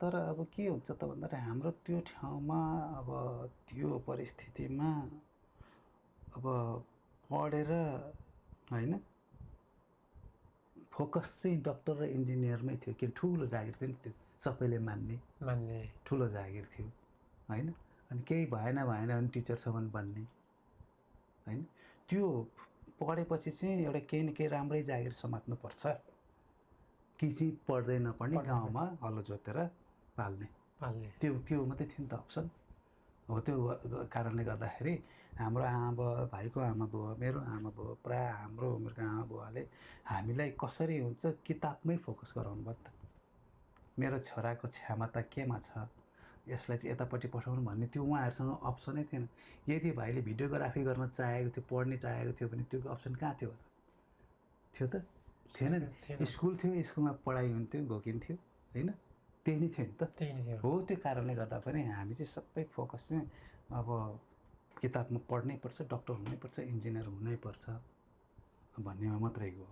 तर अब के हुन्छ त भन्दाखेरि हाम्रो त्यो ठाउँमा अब त्यो परिस्थितिमा अब पढेर हैन फोकस चाहिँ डक्टर र इन्जिनियरमै थियो कि ठुलो जागिर थियो नि त्यो सबैले मान्ने ठुलो जागिर थियो हैन अनि केही भएन भने टिचरसम्म बन्ने हैन त्यो पढेपछि चाहिँ एउटा केही न केही राम्रै जागिर समात्नुपर्छ कि चाहिँ पढ्दै नपढ्ने गाउँमा हलो जोतेर पाल्ने त्यो मात्रै थियो नि त अप्सन हो त्यो कारणले गर्दाखेरि हाम्रो आमा भाइको आमा बुवा मेरो आमा बुवा प्राय हाम्रो उमेरको आमा बुवाले हामीलाई कसरी हुन्छ किताबमै फोकस गराउनु भयो त मेरो छोराको क्षमता केमा छ यसलाई चाहिँ यतापट्टि पठाउनु भन्ने त्यो उहाँहरूसँग अप्सनै थिएन यदि भाइले भिडियोग्राफी गर्न चाहेको थियो पढ्ने चाहेको थियो भने त्यो अप्सन कहाँ थियो त थिएन नि स्कुल थियो स्कुलमा पढाइ हुन्थ्यो घोकिन्थ्यो हैन त्यही नै थियो नि त हो त्यो कारणले गर्दा पनि हामी चाहिँ सबै फोकस चाहिँ अब किताबमा पढ्नै पर्छ डक्टर हुनैपर्छ इन्जिनियर हुनैपर्छ भन्नेमा मात्रै हो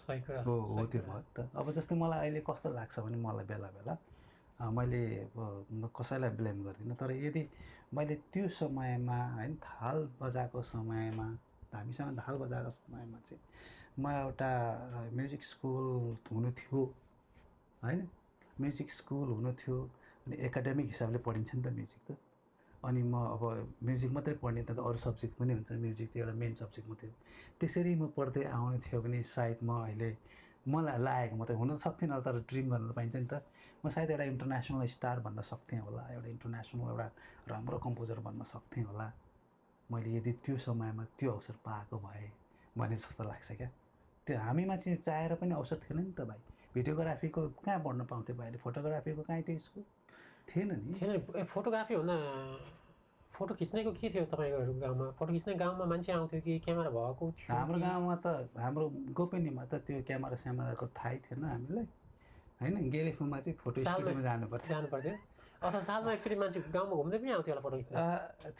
सही कुरा हो त्यो भयो त अब जस्तै मलाई अहिले कस्तो लाग्छ भने मलाई बेला बेला मैले कसैलाई ब्लेम गर्दिनँ तर यदि मैले त्यो समयमा हैन थाल बजाएको समयमा हामीसँग थाल बजाएको समयमा चाहिँ म एउटा म्युजिक स्कुल हुनु थियो हैन म्युजिक स्कुल हुनु थियो अनि एकाडेमिक हिसाबले पढिन्छ नि त म्युजिक त अनि म अब म्युजिक मात्रै पढ्ने त अरू सब्जेक्ट पनि हुन्छ म्युजिक त्यो एउटा मेन सब्जेक्ट मात्रै हो त्यसरी म पढ्दै आउने थियो भने सायद म अहिले मलाई लागेको मात्रै हुन सक्थेन तर ड्रिम गर्न पाइन्छ नि त म सायद एउटा इन्टरनेसनल स्टार भन्न सक्थेँ होला एउटा इन्टरनेसनल एउटा राम्रो कम्पोजर भन्न सक्थेँ होला मैले यदि त्यो समयमा त्यो अवसर पाएको भए भने जस्तो लाग्छ क्या त्यो हामीमा चाहिँ चाहेर पनि अवसर थिएन नि त भाइ भिडियोग्राफीको कहाँ पढ्न पाउँथ्यो भाइले फोटोग्राफीको कहीँ थियो स्कुल थिएन नि फोटोग्राफी हुन फोटो खिच्नेको के थियो तपाईँको गाउँमा फोटो खिच्ने गाउँमा मान्छे आउँथ्यो कि क्यामेरा भएको थियो हाम्रो गाउँमा त हाम्रो गोपनीमा त त्यो क्यामेरा स्यामेराको थाहै थिएन हामीलाई हैन गेलेफुमा चाहिँ फोटो स्टुडियोमा जानुपर्थ्यो अथवा सालमा एकचोटि मान्छे गाउँमा घुम्दै पनि आउँथ्यो होला फोटो खिच्न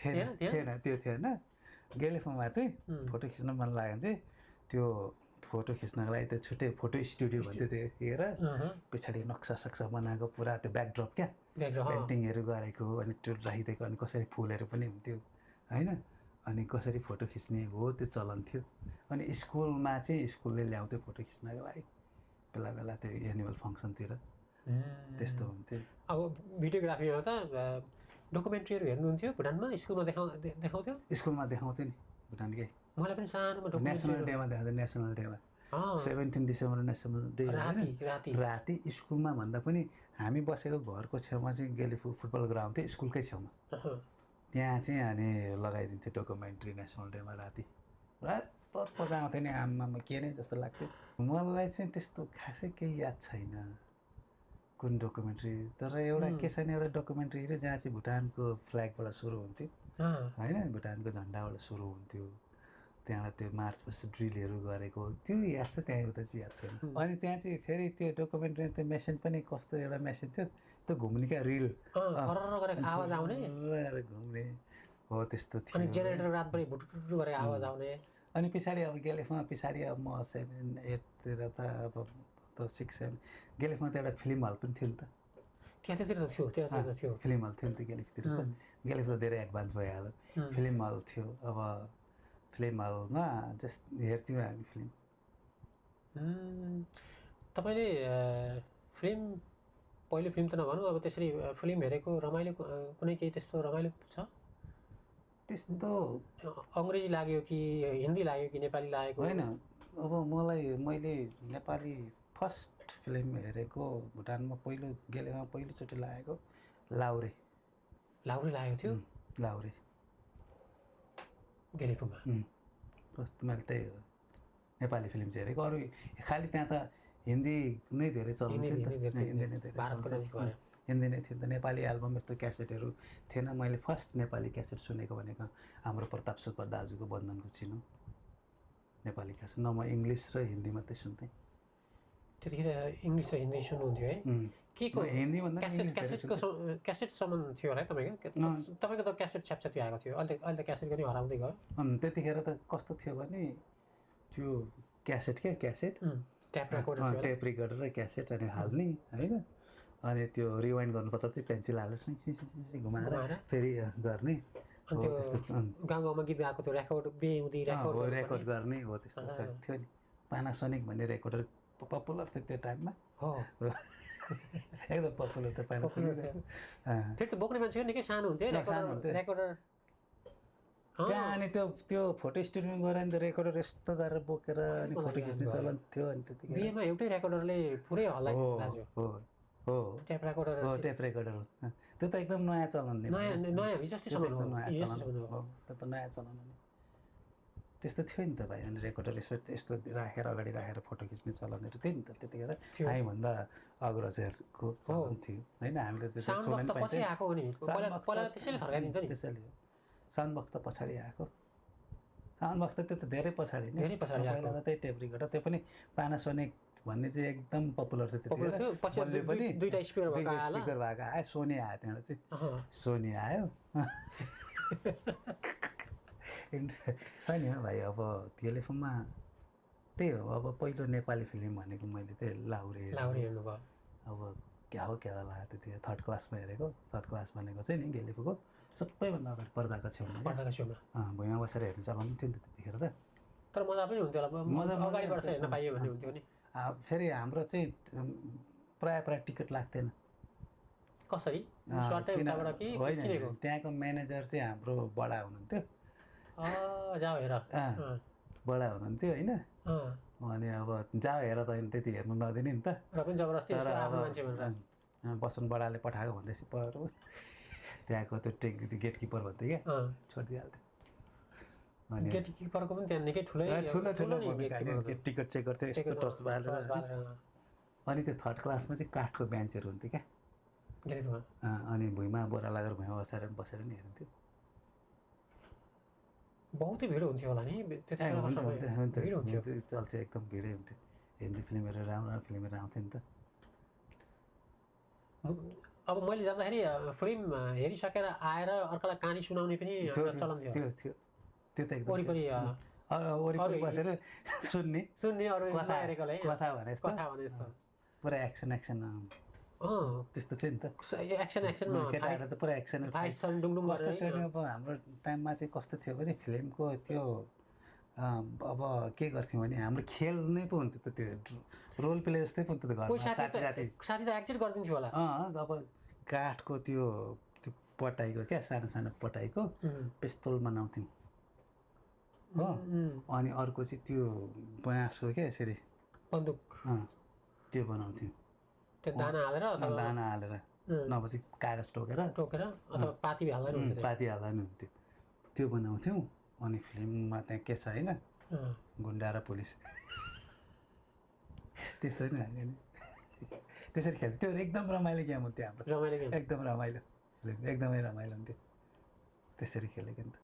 थिएन त्यो थिएन गेलेफुमा चाहिँ फोटो खिच्न मन लाग्यो भने चाहिँ त्यो फोटो खिच्नको लागि त छुट्टै फोटो स्टुडियो भन्थ्यो त्यतिखेर पछाडि नक्सा सक्सा बनाएको पुरा त्यो ब्याकड्रप क्या पेन्टिङहरू गरेको अनि त्यो राखिदिएको अनि कसरी फुलहरू पनि हुन्थ्यो हैन अनि कसरी फोटो खिच्ने हो त्यो चलन थियो अनि स्कुलमा चाहिँ स्कुलले ल्याउँथ्यो फोटो खिच्नको लागि बेला बेला त्यो एनुअल फङ्सनतिर त्यस्तो हुन्थ्यो अब भिडियोग्राफीमा त डकुमेन्ट्रीहरू हेर्नुहुन्थ्यो भुटानमा स्कुलमा देखाउँथ्यो स्कुलमा देखाउँथ्यो नि भुटानकै मलाई पनि सानोमा नेसनल डेमा देखाउँथ्यो नेसनल डेमा 17 डिसेम्बर नेसनल डे राति स्कुलमा भन्दा पनि हामी बसेको घरको छेउमा चाहिँ गेलेफु फुटबल ग्राउन्ड थियो स्कुलकै छेउमा त्यहाँ चाहिँ हामी लगाइदिन्थ्यो डकुमेन्ट्री नेसनल डेमा राति रात बजाउँथ्यो नि आमामा के नै जस्तो लाग्थ्यो मलाई चाहिँ त्यस्तो खासै केही याद छैन कुन डकुमेन्ट्री तर एउटा के छैन एउटा डकुमेन्ट्री जहाँ चाहिँ भुटानको फ्ल्यागबाट सुरु हुन्थ्यो हैन भुटानको झन्डाबाट सुरु हुन्थ्यो त्यहाँबाट त्यो मार्चपछि ड्रिलहरू गरेको त्यो याद छ त्यहाँ उता चाहिँ याद छैन अनि त्यहाँ चाहिँ फेरि त्यो डकुमेन्ट्री त्यो मेसिन पनि कस्तो एउटा मेसिन थियो त्यो घुम्ने क्या रिल आवाज आउने घुम्ने हो त्यस्तो थियो अनि जेनेरेटर रातभरि भुटुटु गरेर आवाज आउने अनि पछाडि अब गेलेफमा पछाडि अब म 7, 8तिर त अब 6, 7 गेलेफमा त एउटा फिल्म हल पनि थियो नि त त्यहाँतिर थियो फिल्म हल थियो नि त गेलेफतिर त गेलेफ त धेरै एडभान्स भइहाल्यो फिल्म हल थियो अब फिल्म हलमा जस्ट हेर्थ्यौँ हामी फिल्म तपाईँले फिल्म पहिले फिल्म त नभनौँ अब त्यसरी फिल्म हेरेको रमाइलो कुनै केही त्यस्तो रमाइलो छ त्यस्तो अङ्ग्रेजी लाग्यो कि हिन्दी लाग्यो कि नेपाली लागेको होइन अब मैले नेपाली फर्स्ट फिल्म हेरेको भुटानमा गेलेमा पहिलोचोटि लागेको लाउरे लागेको थियो लाउरे गेलेफुमा मैले त्यही हो नेपाली फिल्म चाहिँ हेरेको अरू खालि त्यहाँ त हिन्दी नै धेरै चल्थ्यो हिन्दी नै थियो नि त नेपाली एल्बम यस्तो क्यासेटहरू थिएन मैले फर्स्ट नेपाली क्यासेट सुनेको भनेको हाम्रो प्रताप सुब्बा दाजुको बन्धनको चिनो नेपाली क्यासेट न म इङ्ग्लिस र हिन्दी मात्रै सुन्थेँ त्यतिखेर इङ्ग्लिस र हिन्दी सुन्नुहुन्थ्यो है के को हिन्दी भन्दा क्यासेटसम्म थियो होला है तपाईँको त क्यासेट छ्यापछ्यापी आएको थियो अहिले त क्यासेट पनि हराउँदै गयो त्यतिखेर त कस्तो थियो भने त्यो क्यासेट टेप रेकर्डर र क्यासेट अनि हाल्ने होइन अनि त्यो रिवाइन्ड गर्नुपर्दा चाहिँ पेन्सिल हालेर घुमाएर फेरि गर्ने अनि त्यो गाउँ गाउँमा गीत गाएको त्यो रेकर्ड बेहुँदी रेकर्ड गर्ने हो त्यस्तो थियो नि पानासोनिक भन्ने रेकर्डर पपुलर थियो त्यो टाइममा हो एकदम पपुलर थियो पानासोनिक फेरि त बोक्ने मान्छे निकै सानो हुन्थ्यो रेकर्डर त्यहाँ अनि त्यो फोटो स्टुडियोमा गएर नि त रेकर्डर यस्तो गरेर बोकेर अनि फोटो खिच्ने चलन थियो अनि त्यतिकै बिहेमा एउटै रेकर्डरले पुरै हल्लाइदियो हो टेप रेकर्डर त्यो त एकदम नयाँ चलन नयाँ हिजोअस्तिसम्म हो त्यो त नयाँ चलन हो नि त्यस्तो थियो नि त भाइ अनि रेकर्डर यस्तो राखेर अगाडि राखेर फोटो खिच्ने चलनहरू थियो नि त त्यतिखेर हामीभन्दा अग्रजहरूको चलन थियो होइन हामीले त्यसैले साउन्ड बक्स त पछाडि आएको साउन्ड बक्स त त्यो त धेरै पछाडि नै पहिला त त्यही टेप रेकर्डर त्यो पनि पानासोनिक भन्ने चाहिँ एकदम पपुलर छ त्यतिखेर पनि दुईटा स्पिकर भएको आयो सोनी आयो त्यहाँबाट चाहिँ सोनी आयो होइन भाइ अब टेलिफोनमा त्यही हो अब पहिलो नेपाली फिल्म भनेको मैले त्यही लाहुरे हेर्नुभयो अब क्या हो लाग्यो त्यति थर्ड क्लासमा हेरेको थर्ड क्लास भनेको चाहिँ नि गेलेफोको सबैभन्दा अगाडि पर्दाको छेउमा भुइँमा बसेर हेर्नु चलाउनु थियो नि त त्यतिखेर त तर मजा पनि हुन्थ्यो होला अगाडि बसेर हेर्न पाइयो भन्ने हुन्थ्यो नि फेरि हाम्रो चाहिँ प्रायः टिकट लाग्थेन कसरी होइन त्यहाँको म्यानेजर चाहिँ हाम्रो बडा हुनुहुन्थ्यो बडा हुनुहुन्थ्यो होइन अनि अब जाऊ हेर त त्यति हेर्नु नदिने नि त बसन बडाले पठाएको भन्दैछ पर त्यहाँको त्यो गेटकिपर भन्थ्यो क्या छोडिदिइहाल्थ्यो अनि गेटकिपरको पनि त्यहाँ निकै ठुलो टिकट चेक गर्थ्यो यस्तो टर्च बालेर अनि त्यो थर्ड क्लासमा चाहिँ काठको बेन्चहरू हुन्थ्यो क्या अनि भुइँमा बोरा लगाएर भुइँमा बसेर नि हेर्न्थ्यो बहुतै भिड हुन्थ्यो होला नि चल्थ्यो एकदम भिडै हुन्थ्यो हिन्दी फिल्महरू राम्रो फिल्महरू आउँथ्यो नि त अब मैले जाँदाखेरि फिल्म हेरिसकेर आएर अर्कालाई कहानी सुनाउने पनि चलन थियो त्यो त एकदम वरिपरि बसेर सुन्ने कथा भने जस्तो पुरा एक्सन त्यस्तो थियो नि त एक्सनमा केटाहरू त पुरा एक्सन कस्तो थियो नि अब हाम्रो टाइममा चाहिँ कस्तो थियो भने फिल्मको त्यो अब के गर्थ्यौँ भने हाम्रो खेल नै पो हुन्थ्यो त त्यो रोल प्ले जस्तै पो हुन्थ्यो त घरमा साथी त एक्जिट गरिदिन्थ्यो होला अब काठको त्यो पटाइको क्या सानो सानो पटाइको पिस्तोल बनाउँथ्यौँ हो अनि अर्को चाहिँ त्यो बाँसको क्या यसरी बन्दुक त्यो बनाउँथ्यौँ त्यो दाना हालेर नभए चाहिँ कागज टोकेर अथवा पाती हाल्दा नि हुन्थ्यो त्यो बनाउँथ्यौँ अनि फिल्ममा त्यहाँ के छ होइन गुन्डा र पुलिस त्यसरी नै हाल्यो नि त्यसरी खेल्थ्यो त्यो एकदम रमाइलो गेम हुन्थ्यो हाम्रो एकदम रमाइलो फिल्म एकदमै रमाइलो हुन्थ्यो त्यसरी खेलेको नि त